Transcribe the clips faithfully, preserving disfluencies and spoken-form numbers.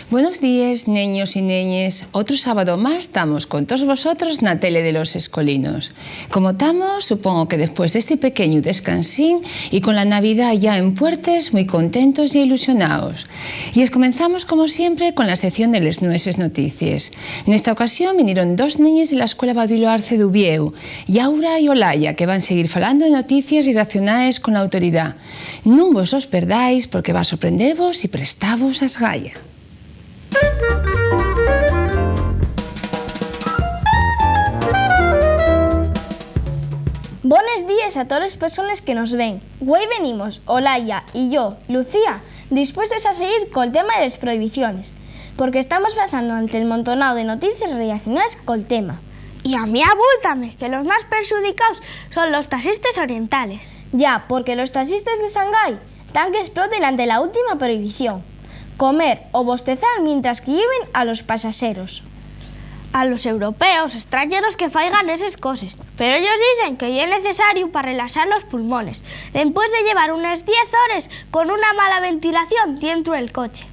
Buenos díes, neños y neñes. Otru sábadu más tamos con toos vosotros na tele de los escolinos. ¿Cómo tamos? Supongo que después d'esti pequeñu descansín y con la Navidá ya en puertes, mui contentos y ilusionaos. Y escomenzamos, como siempre, con la sección de les nueses noticies. Nesta ocasión vinieron dos neñes de la Escuela Baudilio Arce d'Uviéu, Yaura y Olaya, que van seguir falando de noticies relacionaes con la autoridá. Nun vos los perdáis, porque va sorprendevos y prestavos a esgaya. Bones díes a toles persones que nos ven. Güei venimos, Olaya y yo, Lucía, dispuestos a seguir col tema de les prohibiciones, porque estamos pasando ante el montonao de noticies relacionaes col tema. Y a mí abúltame que los más perxudicaos son los taxistes orientales. Ya, porque los taxistes de Shanghái tán qu'esploten ante la última prohibición: comer o bostezar mientras que lleven a los pasaxeros. A los europeos, estráñanos que faigan eses coses, pero ellos dicen que ye necesariu pa relaxar los pulmones, dempués de llevar unes diez hores con una mala ventilación dientro del coche.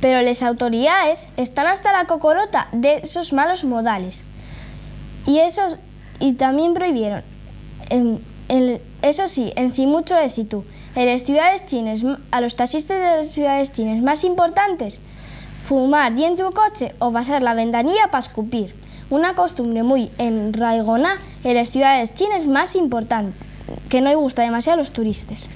Pero les autoridaes están hasta la cocorota d'esos malos modales. Y esos, y tamién prohibieron, en, en, eso sí, ensin mucho ésitu, en les ciudaes chines, a los taxistes de les ciudaes chines más importantes, fumar dientru'l coche o pasar la ventanilla pa escupir, una costumbre mui enraigoná en les ciudaes chines más importantes, que no-y gusta demasiao a los turistes.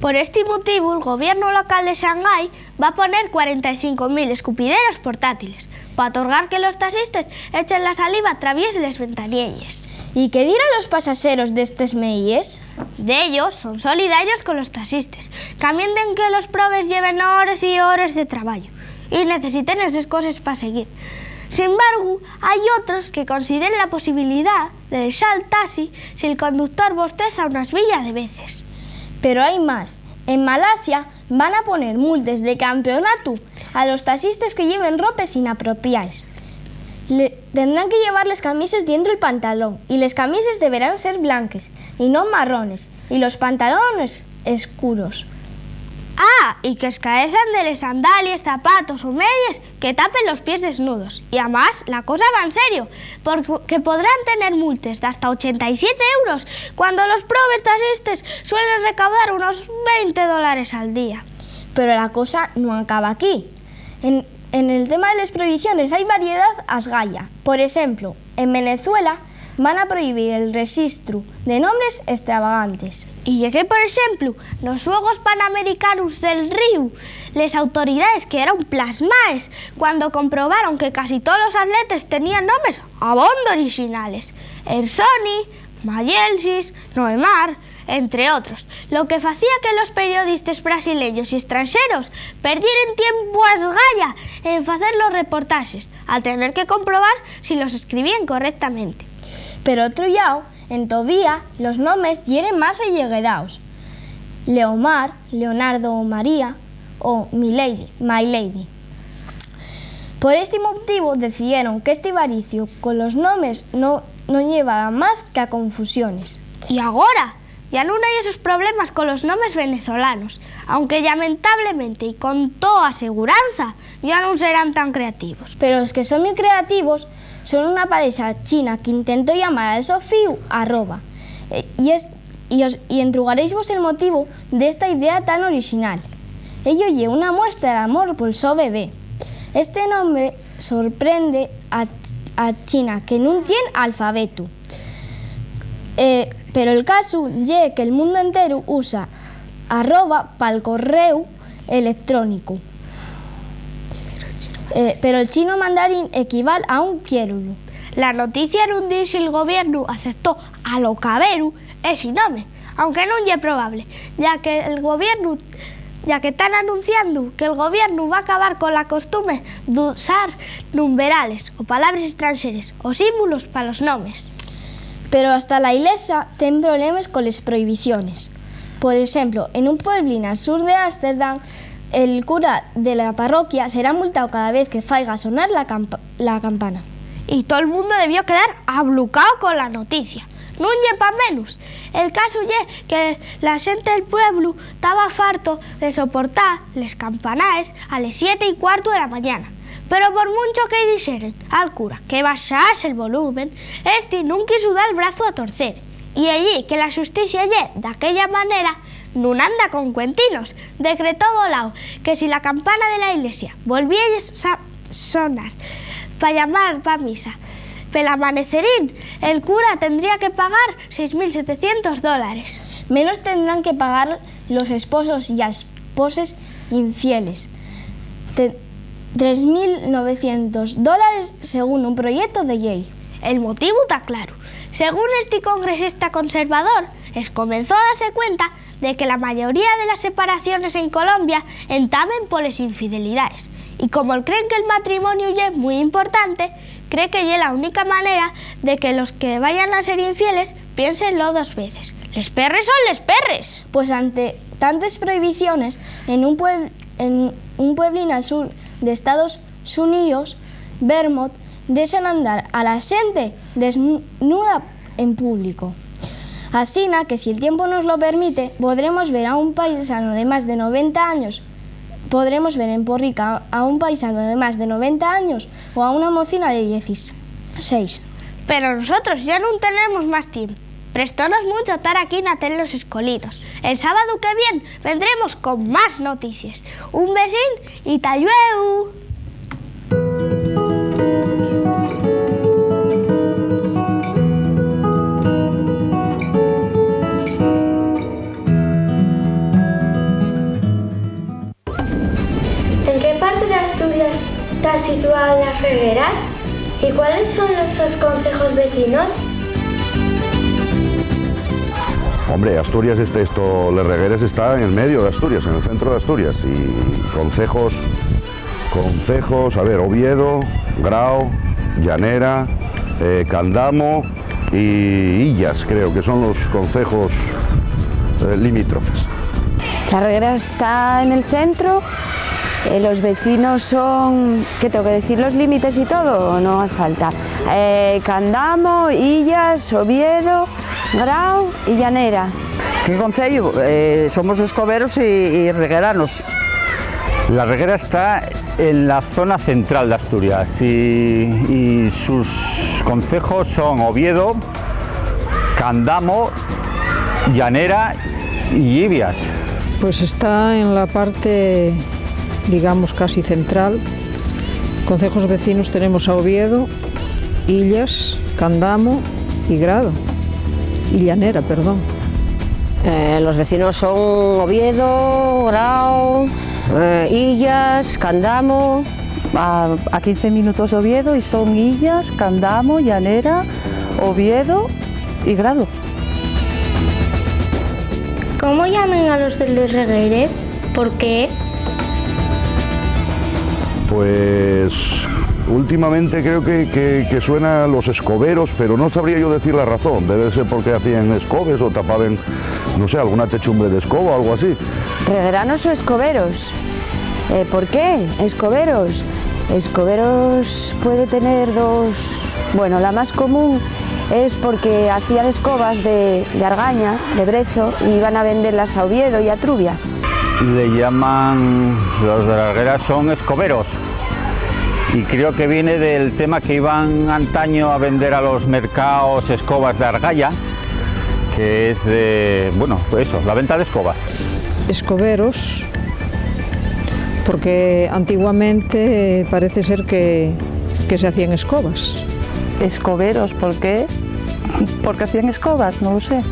Por esti motivu, el gobiernu local de Shanghái va poner cuarenta y cinco mil escupideros portátiles, pa atorgar que los taxistes echen la saliva a traviés de les ventanielles. ¿Y qué dirán los pasaxeros d'estes medides? Dellos son solidarios con los taxistes, qu'amienten que los probes lleven hores y hores de trabayu y necesiten eses coses pa seguir. Sin embargu, hai otros que consideren la posibilidá de dexar el taxi si el conductor bosteza una esbilla de veces. Pero hai más. En Malasia van a poner multes de campeonatu a los taxistes que lleven ropes inapropiaes. Le, tendrán que llevar les camises dientro del pantalón, y les camises deberán ser blanques y non marrones, y los pantalones escuros. Ah, y qu'escaezan de les sandalies, zapatos o medies que tapen los pies desnudos. Y amás, la cosa va en serio, porque podrán tener multes d'hasta ochenta y siete euros, cuando los probes taxistes suelen recaudar unos veinte dólares al día. Pero la cosa nun acaba aquí. En, en el tema de les prohibiciones hai variedá a esgaya. Por exemplu, en Venezuela van a prohibir el rexistru de nombres extravagantes. Y ye que, por exemplu, nos Xuegos Panamericanos del Ríu, les autoridaes quedaron plasmaes cuando comprobaron que casi tolos atletes tenían nomes abondo orixinales: Ersoni, Mayelsis, Noemar, entre otros, lo que facía que los periodistes brasileños y estranxeros perdieren tiempu a esgaya en facer los reportaxes, al tener que comprobar si los escribíen correctamente. Pero otru llau, entovía, los nomes yeren más alleguedaos: Leomar, Leonardo o María, o Milady, My Lady. Por esti motivu decidieron qu'esti variciu colos nomes no, non llevaba más que a confusiones. Y agora, ya nun hai esos problemas colos nomes venezolanos, aunque llamentablemente y con toa seguranza ya nun serán tan creativos. Pero los que son mui creativos son una parexa china qu'intentó llamar al so fíu Arroba, e, y es-, y os, y entrugaréisvos el motivu d'esta idea tan orixinal. Ello ye una muestra d'amor pol so bebé. Este nombre sorprende a, a China, que nun tien alfabetu. Eh, pero el casu ye que'l mundu enteru usa Arroba pal corréu electrónicu. Eh, pero el chino mandarín equival a un quiérulu. La noticia nun diz si el gobiernu aceptó a lo caberu esi nome, aunque nun ye probable, ya que el gobiernu ya que tán anunciando que'l gobiernu va acabar cola costume d'usar numberales o palabres estranxeres o símbolos pa los nomes. Pero hasta la Ilesia ten problemes coles prohibiciones. Por exemplo, en un pueblín al sur de Ámsterdam, el cura de la parroquia será multao cada vez que faiga sonar la campa-, la campana. Y tol mundu debió quedar ablucao cola noticia. Nun ye pa menus. El casu ye que la xente del pueblu taba farto de soportar les campanaes a les siete y cuartu de la mañana. Pero por muncho que-y dixeren al cura que baxase'l volumen, esti nun quiso dar brazu a torcer. Y ellí que la xusticia ye d'aquella manera, nun anda con cuentinos, decretó volao que si la campana de la ilesia volviese a sonar pa llamar pa misa pel amanecerín, el cura tendría que pagar seis mil setecientos dólares. Menos tendrán que pagar los esposos y las esposes infieles. Te-, tres mil novecientos dólares según un proyecto de llei. El motivu ta claru. Según esti congresista conservador, escomenzó a dase cuenta de que la mayoría de les separaciones en Colombia entamen poles infidelidaes, y como'l creen que'l matrimoniu ye mui importante, cree que ye la única manera de que los que vayan a ser infieles piénsenlo dos veces. Les perres son les perres. Pues ante tantes prohibiciones, en un pueb-, en un pueblín al sur de Estados Xuníos, Vermont, dexan andar a la xente desnuda en público. Asina que, si el tiempu nos lo permite, podremos ver a un paisanu de más de noventa años, podremos ver en Porrica a un paisanu de más de noventa años o a una mocina de dieciséis. Pero nosotros ya nun tenemos más tiempu. Prestónos muncho tar aquí na tele Los Escolinos. El sábadu que vien vendremos con más noticies. Un besín y ta llueu. ¿En qué parte d'Asturias ta situao Las Regueras? ¿Y cuáles son los sos concejos vecinos? Hombre, Asturias, este, esto, Les Regueres está en el medio de Asturias, en el centro de Asturias, y concejos, concejos, a ver, Oviedo, Grao, Llanera, eh, Candamo, y Illas, creo que son los concejos, eh, limítrofes. La Reguera está en el centro, eh, los vecinos son, ¿qué tengo que decir? ¿Los límites y todo? No hace falta. Eh, Candamo, Illas, Oviedo, Grau y Llanera. ¿Qué conceyu? Eh, somos escoberos y, y regueranos. La Reguera está en la zona central de Asturias y, y sus concejos son Oviedo, Candamo, Llanera y Illas. Pues está en la parte, digamos, casi central. Concejos vecinos tenemos a Oviedo, Illas, Candamo y Grado. Y Llanera, perdón. Eh, los vecinos son Oviedo, Grao, eh, Illas, Candamo. A, a quince minutos d'Oviedo y son Illas, Candamo, Llanera, Oviedo y Grado. ¿Cómo llaman a los de Les Regueres? ¿Por qué? Pues últimamente creo que, que, que suena los escoberos, pero no sabría yo decir la razón. Debe ser porque hacían escobes o tapaban, no sé, alguna techumbre de escoba o algo así. ¿Regueranos o escoberos? Eh, ¿por qué escoberos? Escoberos puede tener dos, bueno, la más común es porque hacían escobas de, de argaña, de brezo, y iban a venderlas a Oviedo y a Trubia. Le llaman, los de la Reguera son escoberos, y creo que viene del tema que iban antaño a vender a los mercados escobas de argalla, que es de, bueno, eso, la venta de escobas. Escoberos, porque antiguamente parece ser que, que se hacían escobas. Escoberos, ¿por qué? Porque hacían escobas, no lo sé.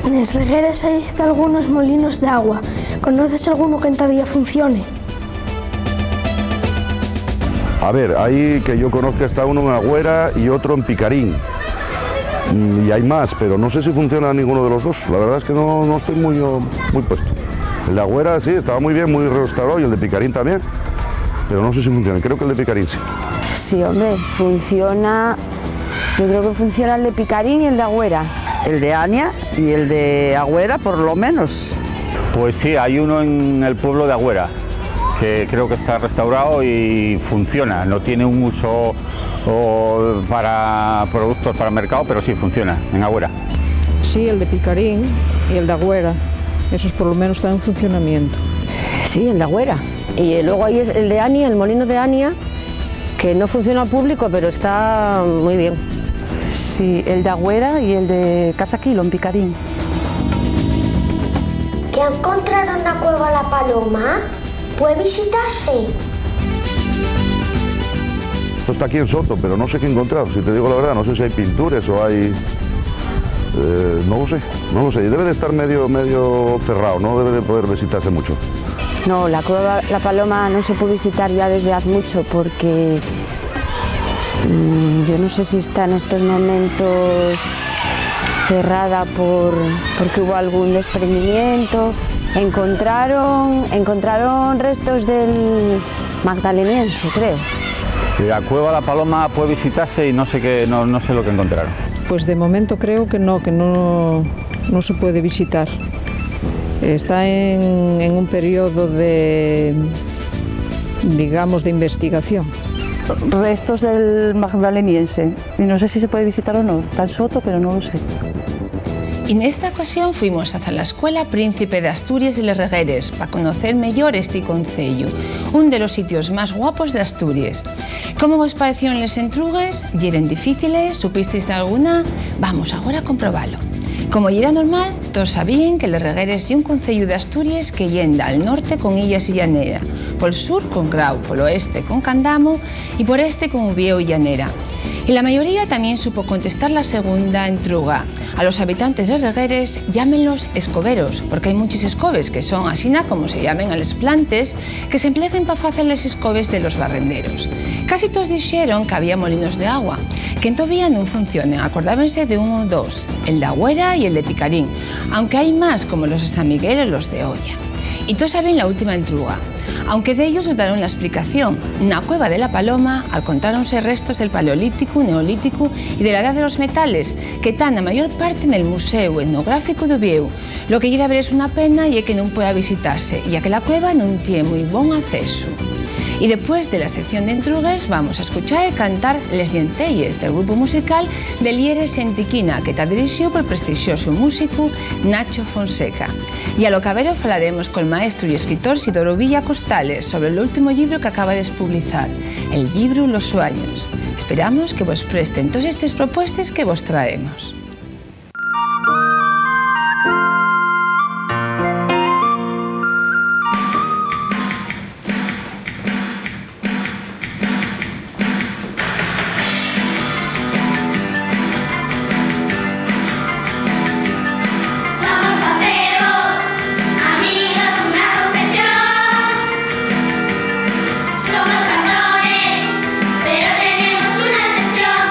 Nes Regueres hai dalgunos molinos d'agua. ¿Conoces alguno que entavía funcione? A ver, ahí que yo conozca está uno en Agüera y otro en Picarín. Mm, y hay más, pero no sé si funciona ninguno de los dos. La verdad es que no, no estoy muy, oh, muy puesto. El de Agüera sí, estaba muy bien, muy restaurado, y el de Picarín también, pero no sé si funciona. Creo que el de Picarín sí. Sí, hombre, funciona. Yo creo que funciona el de Picarín y el de Agüera. El de Ania y el de Agüera, por lo menos. Pues sí, hay uno en el pueblo de Agüera, que creo que está restaurado y funciona. No tiene un uso o para productos para mercado, pero sí funciona en Agüera. Sí, el de Picarín y el de Agüera, esos por lo menos están en funcionamiento. Sí, el de Agüera. Y luego hay el de Ania, el molino de Ania, que no funciona al público, pero está muy bien. Sí, el de Agüera y el de Casa Quilo, en Picarín. ¿Que encontraron na cueva La Paloma? ¿Puede visitarse? Esto está aquí en Soto, pero no sé qué encontrar, si te digo la verdad, no sé si hay pintures o hay, eh, no lo sé, no lo sé. Y debe de estar medio, medio cerrado, no debe de poder visitarse mucho. No, la cueva La Paloma no se puede visitar ya desde hace mucho porque, mm, yo no sé si está en estos momentos cerrada por, porque hubo algún desprendimiento. Encontraron, encontraron restos del magdaleniense, creo. La cueva La Paloma puede visitarse y no sé qué, no, no sé lo que encontraron. Pues de momento creo que no, que no, no se puede visitar. Está en, en un periodo de, digamos, de investigación. Restos del magdaleniense. Y no sé si se puede visitar o no. Está en Soto, pero no lo sé. Y nesta ocasión fuimos hacia la Escuela Príncipe de Asturias de les Regueres pa conocer meyor esti conceyu, un de los sitios más guapos d'Asturies. ¿Cómo vos paecieron les entrugues? ¿Yeren difíciles? ¿Supisteis d'alguna? Vamos agora a comprobalo. Como yera normal, toos sabíen que les Regueres ye un conceyu d'Asturies que yenda al norte con Illas y Llanera, pol sur con Grau, pol oeste con Candamo y por este con Uviéu y Llanera. Y la mayoría tamién supo contestar la segunda entruga. A los habitantes de Regueres llámenlos escoberos, porque hai munches escobes, que son asina como se llamen a les plantes que s'empleguen pa facer les escobes de los barrenderos. Casi toos dixeron qu'había molinos d'agua, que entovía nun funcionen, acordábense d'un o dos, el d'Agüera y el de Picarín, aunque hai más, como los de San Miguel o los de Oya. Y toos saben la última entruga. Aunque dellos nun daron la esplicación, na cueva de La Paloma alcontráronse restos del Paleolíticu, Neolíticu y de la Edá de los Metales, que tán na mayor parte nel Museu Etnográficu d'Uviéu. Lo que ye daveres una pena ye que nun pueda visitase, ya que la cueva nun tien mui bon acesu. Y depués de la sección d'entrugues, vamos a escuchar y cantar Les Llencelles, del grupu musical de Lieres Xentiquina, que ta dirixíu pol prestixosu músicu Nacho Fonseca. Y a lo cabero falaremos col maestru y escritor Sidoro Villa Costales sobre l'último llibru qu'acaba d'espublizar, el llibru Los Suaños. Esperamos que vos presten toes estes propuestes que vos traemos. Vamos a haceros, amigos, una confesión. Somos cartones, pero tenemos una excepción.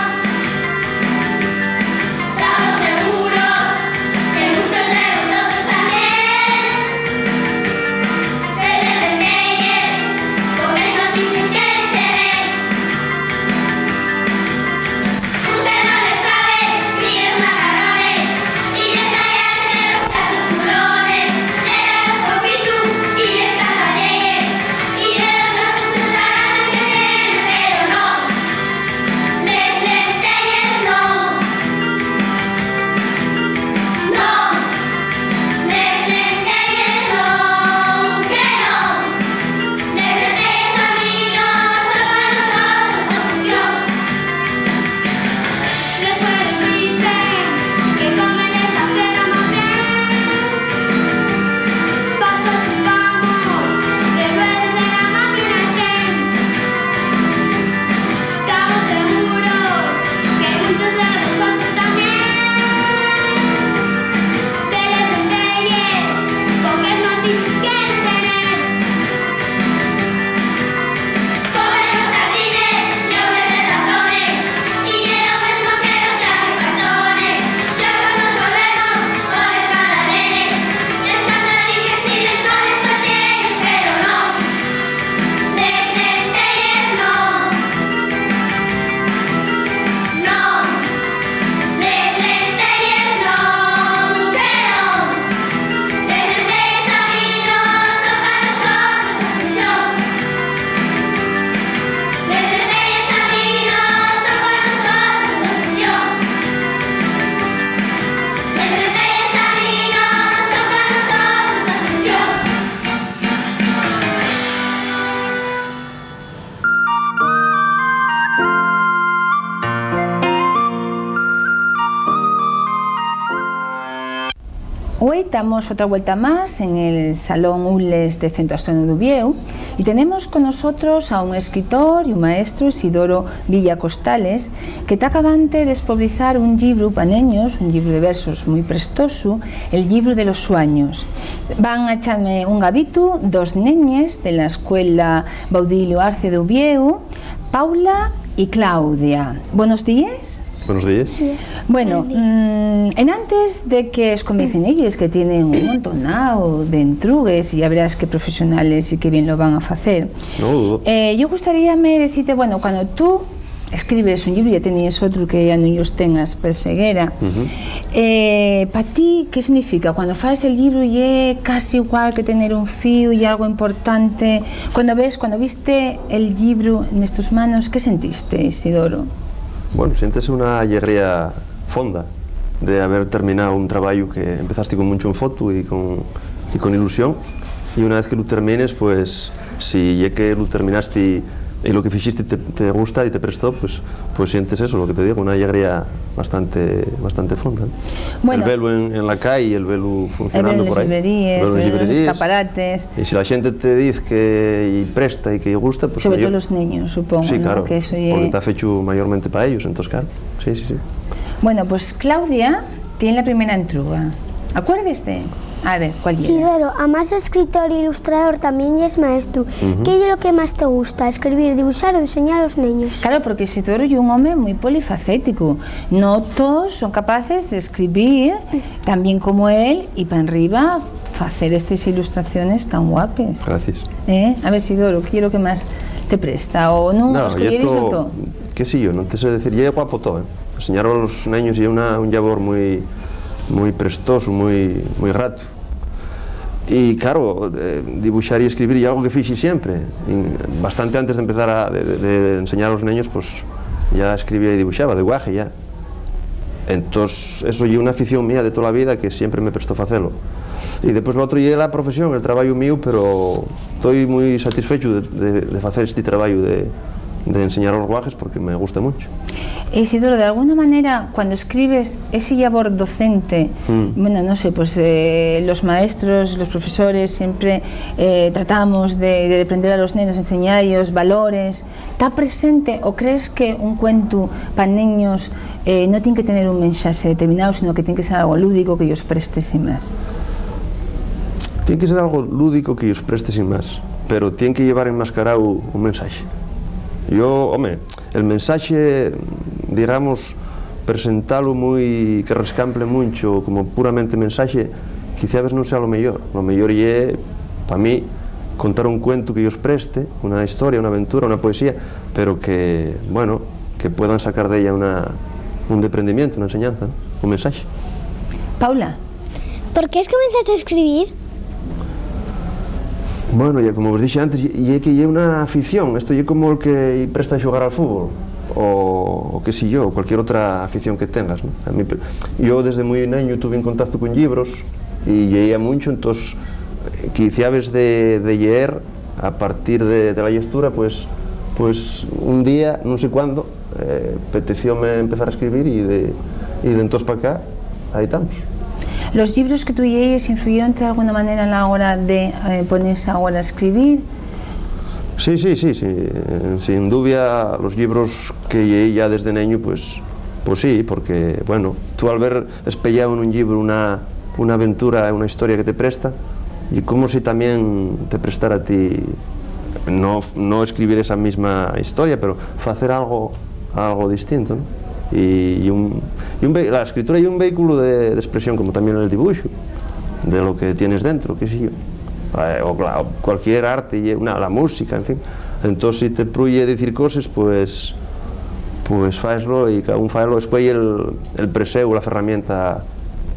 Tamos otra vuelta más en el Salón Ules de Centro Astrónomo d'Uviéu y tenemos con nosotros a un escritor y un maestro, Isidoro Villa Costales, que ta acabante d'espoblizar un llibru pa neños, un llibru de versos mui prestosu, el llibru de los suaños. Van a echame un gabitu dos neñes de la Escuela Baudilio Arce d'Uviéu, Paula y Claudia. Buenos díes. Buenos díes. Bueno, mm, enantes de que os convencen elles, que tienen un montonao d'entrugues, y ya verás qué profesionales y qué bien lo van a facer. No lo dudo. Eh, yo gustaríame decirte, bueno, cuando tú escribes un llibru, ya teníes otru que ya nun yos tengas per ceguera. Eh, pa ti, ¿qué significa? Cuando faes el llibru, ¿ye casi igual que tener un fíu, ye algo importante? Cuando ves, cuando viste el llibru nestos manos, ¿qué sentiste, Isidoro? Bueno, siéntese una alegría fonda de haber terminao un trabayu que empezasti con muncho enfotu y con, y con ilusión, y una vez que lu termines, pues, si ye que lu terminasti y lo que fixiste te, te gusta y te prestó, pues, pues sientes eso, lo que te digo, una alegría bastante, bastante fonda, ¿no? Bueno. El velu en, en la calle, el velu funcionando por ahí. El velu en les llibreríes, el velu en les llibreríes, en los escaparates. Y si la xente te diz que y presta y que y gusta, pues... Sobre todo los neños, supongo, ¿no? Sí, claro, que eso ye, porque ta fechu mayormente pa ellos, entonces, claro. Sí, sí, sí. Bueno, pues Claudia tiene la primera entruga. Acuérdeste. A ver, ¿cuál ye? Isidoro, amás d'escritor e ilustrador, tamién yes maestru. ¿Qué ye lo que más te gusta? ¿Escribir, dibuxar o enseñar a los neños? Claro, porque Isidoro ye un home mui polifacético. No toos son capaces d'escribir tan bien como él y pa enriba facer estes ilustraciones tan guapes. Gracias. Eh? A ver, Isidoro, ¿qué ye lo que más te presta? ¿O nun? No, escoyeríslo to-, qué sé yo, no te sé decir, ye guapo todo, ¿eh? Enseñar a los neños ye una, un llabor mui, mui prestoso, mui, mui grato. Y, claro, eh, dibuxar y escribir ye algo que fixi siempre. Y bastante antes de empezar a, de, de, de enseñar a los neños, pues, ya escribía y dibuxaba, de guaje ya. Entós, eso ye una afición mía de tola vida que siempre me prestó facelo. Y depués lo otro ye la profesión, el trabayu míu, pero toi mui satisfechu de, de, de facer esti trabayu de, de enseñar a los guajes porque me gusta muncho. Isidoro, de alguna manera, cuando escribes ese llabor docente, bueno, no sé, pues, eh, los maestros, los profesores, siempre, eh, tratamos de, de aprender a los nenos, enseñar ellos valores, ¿Ta presente o crees que un cuentu pa neños, eh, no tien que tener un mensaxe determinao, sino que tien que ser algo lúdico que yos preste sin más? Tien que ser algo lúdico que yos preste sin más, pero tien que llevar enmascarao un mensaxe. Yo, home, el mensaxe, digamos, presentalo mui, que rescample muncho como puramente mensaxe, quiciabes nun sea lo meyor. Lo meyor ye, pa mí, contar un cuentu que yos preste, una historia, una aventura, una poesía, pero que, bueno, que puedan sacar d'ella una, un deprendimiento, una enseñanza, ¿no? Un mensaxe. Paula. ¿Por qué escomenzaste a escribir? Bueno, ya como vos dije antes, ye, ye que ye una afición, esto ye como el que presta a xugar al fútbol, o, o qué sé yo, cualquier otra afición que tengas, ¿no? A mí, pe-, yo desde muy neño tuve en contacto con libros y lleía mucho, entonces, eh, quiciabes de, de lleer a partir de, de la lectura, pues, pues un día, no sé cuándo, eh, petecióme empezar a escribir y de, y de entós pa acá, ahí estamos. ¿Los libros que tú lleíes influyeron de alguna manera a la hora de, eh, ponerse ahora a escribir? Sí, sí, sí, sí. Eh, sin duda, los libros que lleí ya desde neño, pues, pues sí, porque, bueno, tú al ver espellao en un libro una, una aventura, una historia que te presta, y como si también te prestara a ti no, no escribir esa misma historia, pero facer algo, algo distinto, ¿no? Y, y un, y un ve-, la escritura ye un vehículo de, de expresión, como también el dibujo, de lo que tienes dentro, qué sé yo. Eh, o cla-, cualquier arte, ye una, la música, en fin. Entós, si te pruye dicir coses, pues, pues faeslo y cada un faelo, escueye el, el preseu, la ferramienta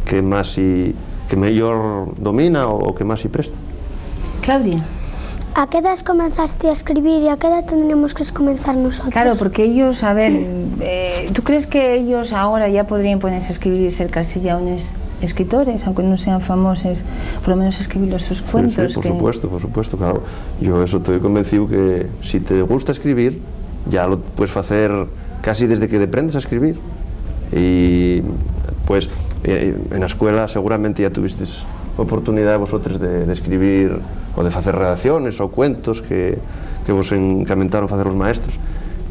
que más y que mellor domina o, o que más y presta. Claudia. ¿A qué edad comenzaste a escribir y a qué edad tendríamos que comenzar nosotros? Claro, porque ellos, a ver, eh, ¿tú crees que ellos ahora ya podrían ponerse a escribir y ser casi ya unos escritores, aunque no sean famosos, por lo menos escribir los sus cuentos? Sí, sí, por supuesto, por supuesto, claro. Yo eso estoy convencido que si te gusta escribir, ya lo puedes hacer casi desde que aprendes a escribir. Y, pues, eh, en la escuela seguramente ya tuviste oportunidá a vosotros de, de escribir o de facer redacciones o cuentos que, que vos encamentaron facer los maestros.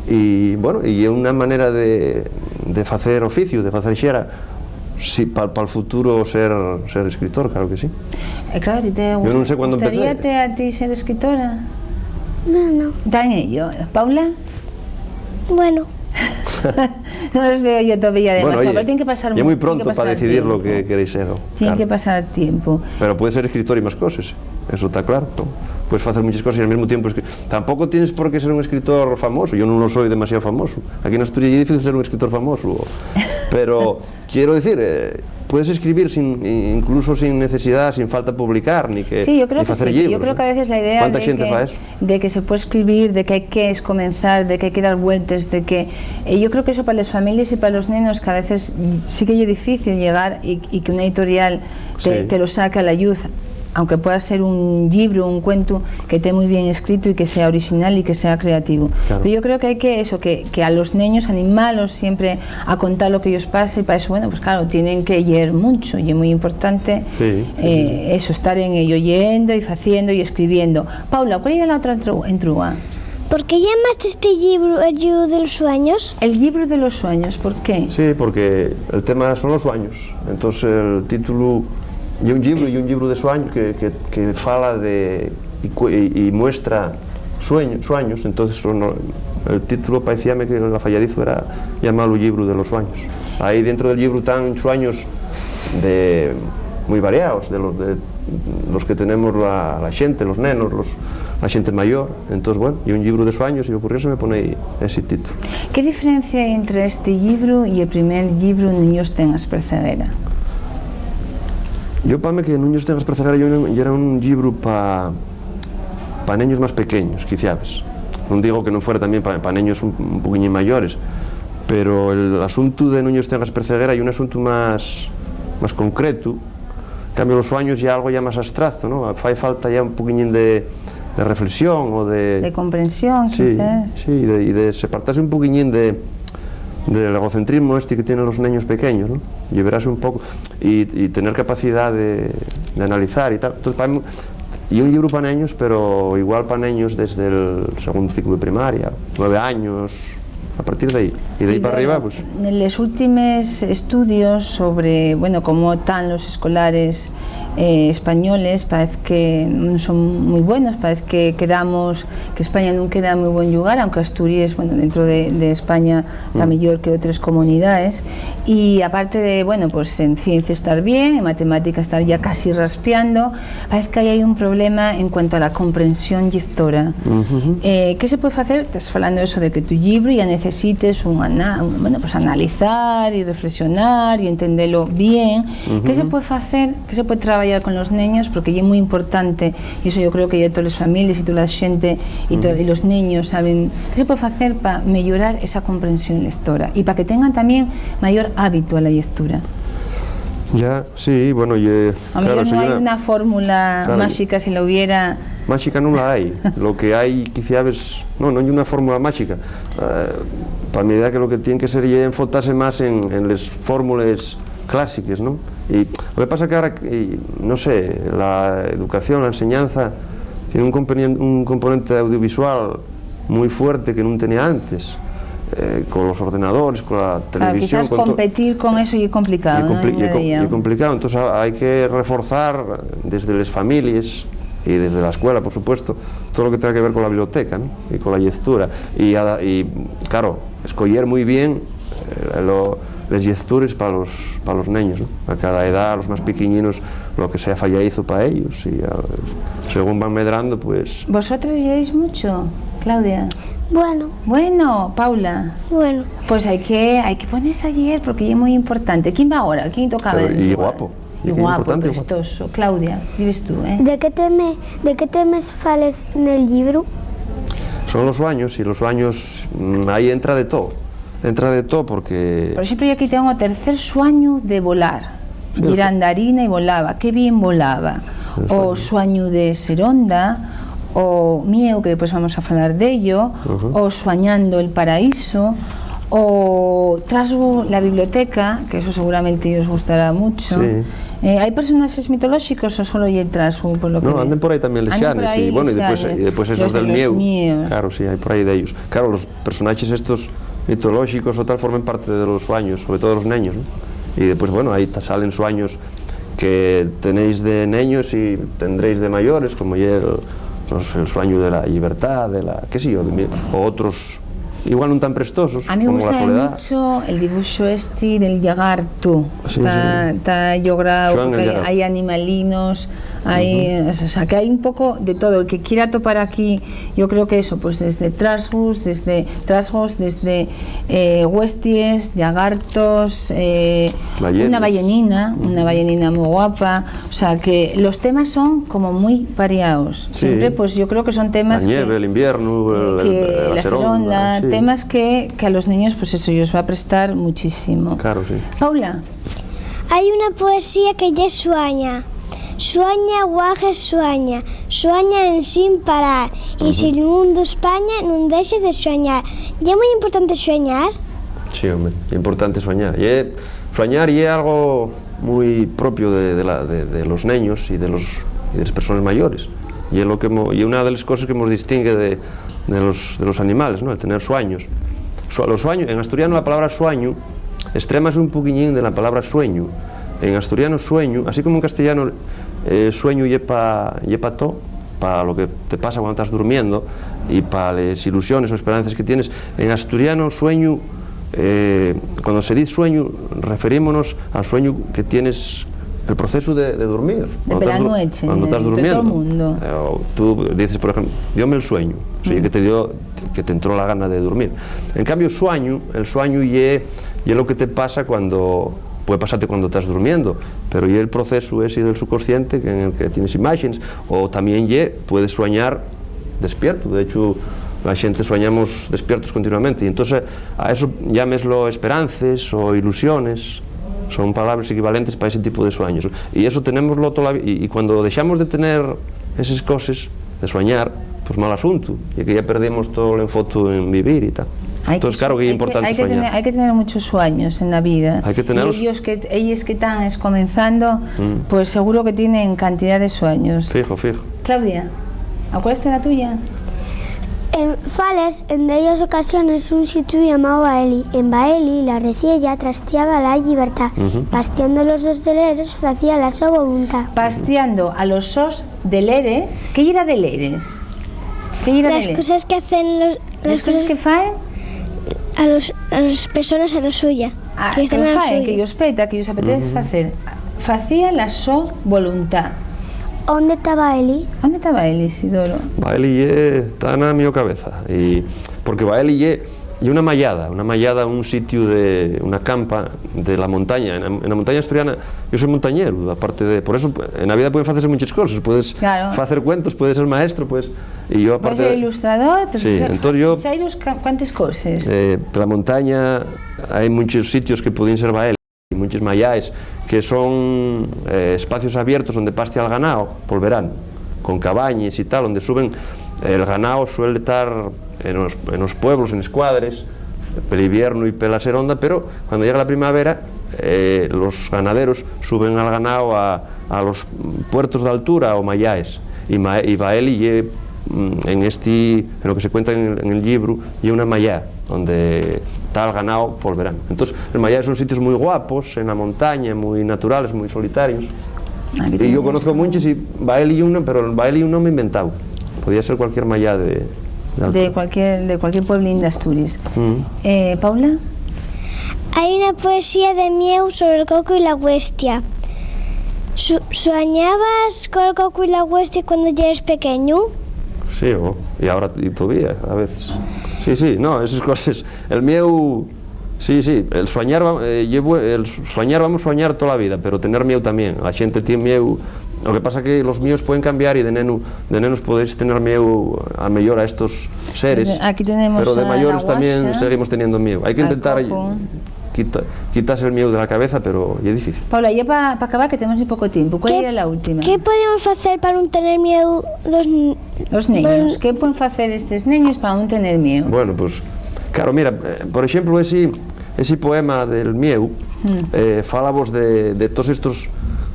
Y, bueno, y ye una manera de, de facer oficio, de facer xera, si, pal, pal futuro ser, ser escritor, claro que sí. Eh, claro, a ti te Yo nun sé cuándo empecé. Gustaríate a ti ser escritora? No, no. Está en ello. ¿Paula? Bueno. No los veo yo todavía Bueno, demasiado, oye, pero tiene que pasar ya mu-, muy tiene que pronto pasar para decidir lo tiempo. Que queréis ser, ¿no? Tiene Claro. Que pasar tiempo. Pero puedes ser escritor y más cosas, eso está claro, ¿no? Puedes hacer muchas cosas y al mismo tiempo escri-, tampoco tienes por qué ser un escritor famoso, yo no lo soy demasiado famoso. Aquí en Asturias es difícil ser un escritor famoso, pero quiero decir, eh, puedes escribir sin, incluso sin necesidad, sin falta publicar, ni que Sí, yo creo ni que facer sí. Yo libros, creo ¿eh? Que a veces la idea ¿Cuánta de gente que, fa eso? De que se puede escribir, de que hay que escomenzar, de que hay que dar vueltas, de que, eh, yo creo que eso para las familias y para los nenos que a veces sí que es difícil llegar y, y que una editorial te, Sí. Te lo saque a la luz, aunque pueda ser un libro, un cuento que esté muy bien escrito y que sea original y que sea creativo. Claro. Pero yo creo que hay que eso, que, que a los niños animarlos siempre a contar lo que ellos pasa y para eso, bueno, pues claro, tienen que leer mucho y es muy importante Sí, sí, sí, eh, sí. Eso, estar en ello, oyendo y haciendo y escribiendo. Paula, ¿cuál era la otra entru- entruga? ¿Por qué llamaste este libro El libro de los sueños? El libro de los sueños, ¿por qué? Sí, porque el tema son los sueños. Entonces el título, y un libro, y un libro de sueños que, que, que fala de, y, cu- y, y muestra sueño, sueños, entonces son, el título parecíame que la falladizo era llamar el libro de los sueños. Ahí dentro del libro están sueños de, muy variados, de los, de los que tenemos la, la gente, los nenos, los, la gente mayor. Entonces, bueno, y un libro de sueños y ocurrió, se me pone ahí ese título. ¿Qué diferencia hay entre este libro y el primer libro, Nuños ten a esperceguera? Yo, pame que Nuños ten a esperceguera, yo, yo era un libro para pa neños más pequeños, quiciabes. No digo que no fuera también para pa neños un, un poquillín mayores, pero el asunto de Nuños ten a esperceguera es un asunto más, más concreto. En cambio, los sueños ya algo ya más abstracto, ¿no? Fai falta ya un poquillín de, de reflexión o de... De comprensión, sí, quizás. Sí, de, y de separtarse un poquillín de, del egocentrismo este que tienen los neños pequeños, ¿no? Liberarse un poco y, y tener capacidad de, de analizar y tal. Entonces, pa mí, y un libro pa neños, pero igual pa neños desde el segundo ciclo de primaria, nueve años, a partir de ahí. Y de Sí, ahí pa pero arriba, pues. En los últimos estudios sobre, bueno, cómo están los escolares eh, españoles, parece que no son muy buenos, parece que quedamos, que España no queda en muy buen lugar, aunque Asturias, bueno, dentro de, de España está Mm. mejor que otras comunidades. Y aparte de, bueno, pues en ciencia estar bien, en matemática estar ya casi raspiando, parece que ahí hay un problema en cuanto a la comprensión lectora. Ujú. Eh, ¿qué se puede hacer? Estás hablando eso de que tu libro ya necesites un ana-, un, bueno, pues analizar y reflexionar y entenderlo bien. ¿Qué se Ujú. Puede hacer? ¿Qué se puede trabajar con los niños? Porque es muy importante, y eso yo creo que ya todas las familias y toda la gente y to-, Ujú. Y los niños saben, ¿qué se puede hacer para mejorar esa comprensión lectora y para que tengan también mayor hábito a la lectura? Ya, sí, bueno, y, eh, A lo mejor claro, no hay una fórmula claro, mágica, si la hubiera. Mágica no la hay. Lo que hay, quizá, es, no, no hay una fórmula mágica. Eh, pa mi idea que lo que tiene que ser es enfocarse más en, en las fórmulas clásicas, ¿no? Y lo que pasa que ahora, y, no sé, la educación, la enseñanza, tiene un componien-, un componente audiovisual muy fuerte que no tenía antes, eh, con los ordenadores, con la Claro, televisión, quizás con to-, competir con eso y es complicado, y ¿no? Compli-, y com-, Día. Y complicado. Entonces ha-, hay que reforzar desde las familias y desde la escuela, por supuesto, todo lo que tenga que ver con la biblioteca, ¿no? Y con la lectura. Y, ada-, y, claro, escoger muy bien eh, lo, les lectures para los, pa los neños, ¿no? A cada edad, a los más piquiñinos, lo que sea falladizo para ellos. Y a, según van medrando, pues. ¿Vosotros lleéis mucho, Claudia? Bueno. Bueno, Paula. Bueno. Pues hay que, hay que ponerse a lleer porque es muy importante. ¿Quién va ahora? ¿Quién tocaba Pero, dentro? Y guapo. Y guapo, importante, guapo. Prestoso. Claudia, dices tú, ¿eh? ¿De qué teme, de qué temes fales nel llibru? Son los suaños, y los suaños, mm, ahí entra de todo. Entra de todo porque Por ejemplo, yo aquí tengo tercer suaño de volar. Sí, sí. Girandarina y volaba. Qué bien volaba. El O sueño. Suaño de Seronda, o Mieu, que después vamos a hablar de ello, Ujú. O Suañando el Paraíso, o Tras la biblioteca, que eso seguramente os gustará mucho. Sí. Eh, ¿hai personaxes mitolóxicos o solo ye Trasgu, por lo que No, veo? Anden por ahí también les Anden por xanes, ahí y, bueno, y les después, xanes. Y después esos Los de del los mieu. Mieu. Claro, sí, hay por ahí de ellos. Claro, los personajes estos mitológicos o tal formen parte de los suaños, sobre todo los neños, ¿no? Y después, bueno, ahí ta-, salen suaños que tenéis de neños y tendréis de mayores, como ye el, no sé, el suaño de la llibertá, de la, qué sé yo, de mi-, o otros igual nun tan prestosos, A mí me como la gusta soledá. Mucho el dibujo este del llagarto. Sí, Ta, sí. Ta llograo, Xuan el porque llagarto. Hay animalinos, hay, Ujú. O sea, que hay un poco de todo. El que quiera topar aquí, yo creo que eso, pues desde trasgos, desde trasgos, desde eh, huesties, llagartos, eh, Ballenes. Una ballenina, una Ujú. Ballenina muy guapa. O sea, que los temas son como muy variados. Sí. Siempre, pues yo creo que son temas La nieve, que, el invierno, eh, el, que el, la la seronda, seronda, sí. Temas que, que a los niños, pues eso, ellos va a prestar muchísimo. Claro, sí. Paula. Hai una poesía que ye suaña. Suaña, guaje, suaña. Suaña en sin parar. Y Ujú. Si el mundo españa, nun dexe de suañar. ¿Ye muy importante suañar? Sí, hombre, importante suañar. Ye, suañar ye algo muy propio de, de la, de, de los neños y de los, y de les persones mayores. Y es lo que mo-, y una de les coses que mos distingue de, de los, de los animales, ¿no? El tener suaños. Sua-, los suaños, en asturiano la palabra suañu estrémase un poquiñín de la palabra sueñu. En asturiano sueñu, así como en castellano, eh, sueñu ye pa, ye pa to, pa lo que te pasa cuando estás durmiendo y pa les ilusiones o esperances que tienes, en asturiano sueñu, eh, cuando se diz sueñu, referímonos al sueñu que tienes, el proceso de, de dormir. De Cuando estás dur-, pelanueche, cuando de, estás de todo durmiendo. El mundo. Eh, o tú dices, por ejemplo, dióme el sueñu, o sea, Mm. que te dio, que te entró la gana de dormir. En cambio, suañu, el suañu ye, ye lo que te pasa cuando, puede pasarte cuando estás durmiendo, pero ye el proceso ese del subconsciente que, en el que tienes imágenes, o también ye, puedes suañar despierto. De hecho, la gente suañamos despiertos continuamente. Y entonces, a eso llámeslo esperances o ilusiones. Son palabras equivalentes para ese tipo de sueños. Y eso tenémoslo toda la vi-, y, y cuando dejamos de tener esas cosas, de suañar, pues mal asunto. Y que ya perdemos todo el enfoque en vivir y tal. Hai Entonces, que, claro que es hai que, importante hai que suañar. Tener, hai que tener muchos suaños en la vida. Hai que tenerlos. Y ellos que, ellos que están comenzando, Mm. Pues seguro que tienen cantidad de sueños. Fijo, fijo. Claudia, ¿acuerdas la tuya? En Fales, en dellas ocasiones, un sitiu llamáu Baeli. En Baeli, la reciella trastiaba la llibertá. Ujú. Pastiando los sos deleres, facía la so voluntá. Pastiando a los sos deleres. ¿Qué yera deleres? ¿Qué yera Las deleres? Cosas que hacen los, Las coses que faen a los, a las personas a la suya, Ah, que que están a la faen, suya. Que ellos peta, que ellos apetece Ujú. Facer. Facía la so voluntá. ¿Ónde ta Baeli? ¿Ónde ta Baeli, Isidoro? Baeli ye, ta na mio cabeza. Y, porque Baeli ye, ye una mayada, una mayada, un sitiu de, una campa de la montaña. En, en la montaña asturiana, yo soy montañero, aparte de, por eso, en la vida pueden facerse muchas cosas. Puedes Claro. Facer cuentos, puedes ser maestro, pues, y yo Puedes aparte ser de ilustrador, te Sí, fijas, entonces yo Cyrus, ca-, ¿cuántas cosas? Eh, la montaña, hay muchos sitios que pueden ser Baeli, muchos mayaes, que son, eh, espacios abiertos donde pastea el ganao, por verano, con cabañes y tal, donde suben, el ganao suele estar en los, en los pueblos, en escuadres, pel invierno y pela seronda, pero cuando llega la primavera, eh, los ganaderos suben al ganao a, a los puertos d'altura o mayaes. Y ma-, y Baeli ye, mm, en esti, en lo que se cuenta en el, en el llibru, ye una mayá, donde ta el ganao pol verano. Entonces, los mayaes son sitios muy guapos, en la montaña, muy naturales, muy solitarios. Ah, que Y yo tiene conozco eso. Muchos y Baeli ye uno, pero Baeli ye un nombre inventado. Podía ser cualquier mayá de, de De Altura. Cualquier, de cualquier pueblín de Asturias. Mm. Eh, Paula? Hai una poesía de mieu sobre el cocu y la huestia. Su-, ¿suañabas col cocu y la huestia cuando yeres pequeñu? Sí, o, y ahora y todavía, a veces. Sí, sí, no, esas cosas. El mieu, sí, sí, el suañar, va-, eh, ye bu-, el su-, suañar, vamos a suañar toda la vida, pero tener mieu también. La gente tiene mieu. Lo que pasa que los mieus pueden cambiar y de nenu, de nenus podéis tener mieu a mellor a estos seres, Aquí tenemos pero de a la mayores también guasa, seguimos teniendo mieu. Hay que al intentar coco. Quita-, quitarse el mieu de la cabeza, pero es difícil. Paula, ya pa, pa acabar, que tenemos muy poco tiempo. ¿Cuál ¿Qué, era la última? ¿Qué podemos hacer para no tener miedo los n-, Los neños. Bueno. ¿Qué pueden hacer estos neños para no tener miedo? Bueno, pues, claro, mira, eh, por ejemplo, ese, ese poema del mieu, Mm. eh, fálavos de, de todos estos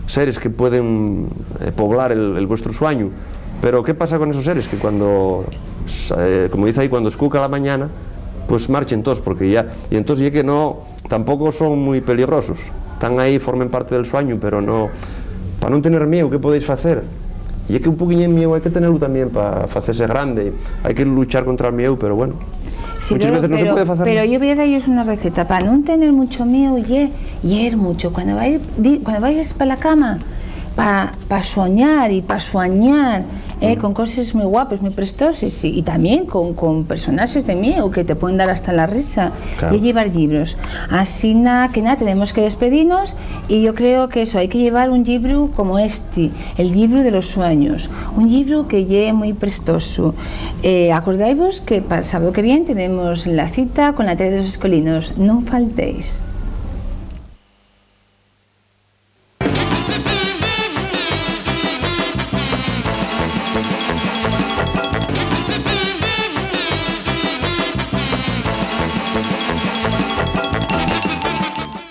seres que pueden, eh, poblar el, el vuestro suañu. Pero ¿qué pasa con esos seres? Que cuando, eh, como dice ahí, cuando escuca la mañana, pues marchen todos, porque ya, y entonces ya que no, tampoco son muy peligrosos. Están ahí, formen parte del sueño, pero no, para no tener miedo, ¿qué podéis hacer? Y es que un poquillín de miedo hay que tenerlo también para hacerse grande. Hay que luchar contra el miedo, pero bueno. Sí, muchas veces no se puede hacer. Pero yo voy a daros una receta. Para no tener mucho miedo, ye, yer mucho. Cuando vais, cuando vais para la cama, para pa soñar y para suañar, eh, con cosas muy guapas, muy prestosas y, y también con, con personajes de miedo que te pueden dar hasta la risa, claro, y llevar libros. Así na, que nada, tenemos que despedirnos y yo creo que eso, hay que llevar un libro como este, el libro de los sueños, un libro que ye muy prestoso. Eh, acordaivos que para el sábado que viene tenemos la cita con la T de los Escolinos. No faltéis.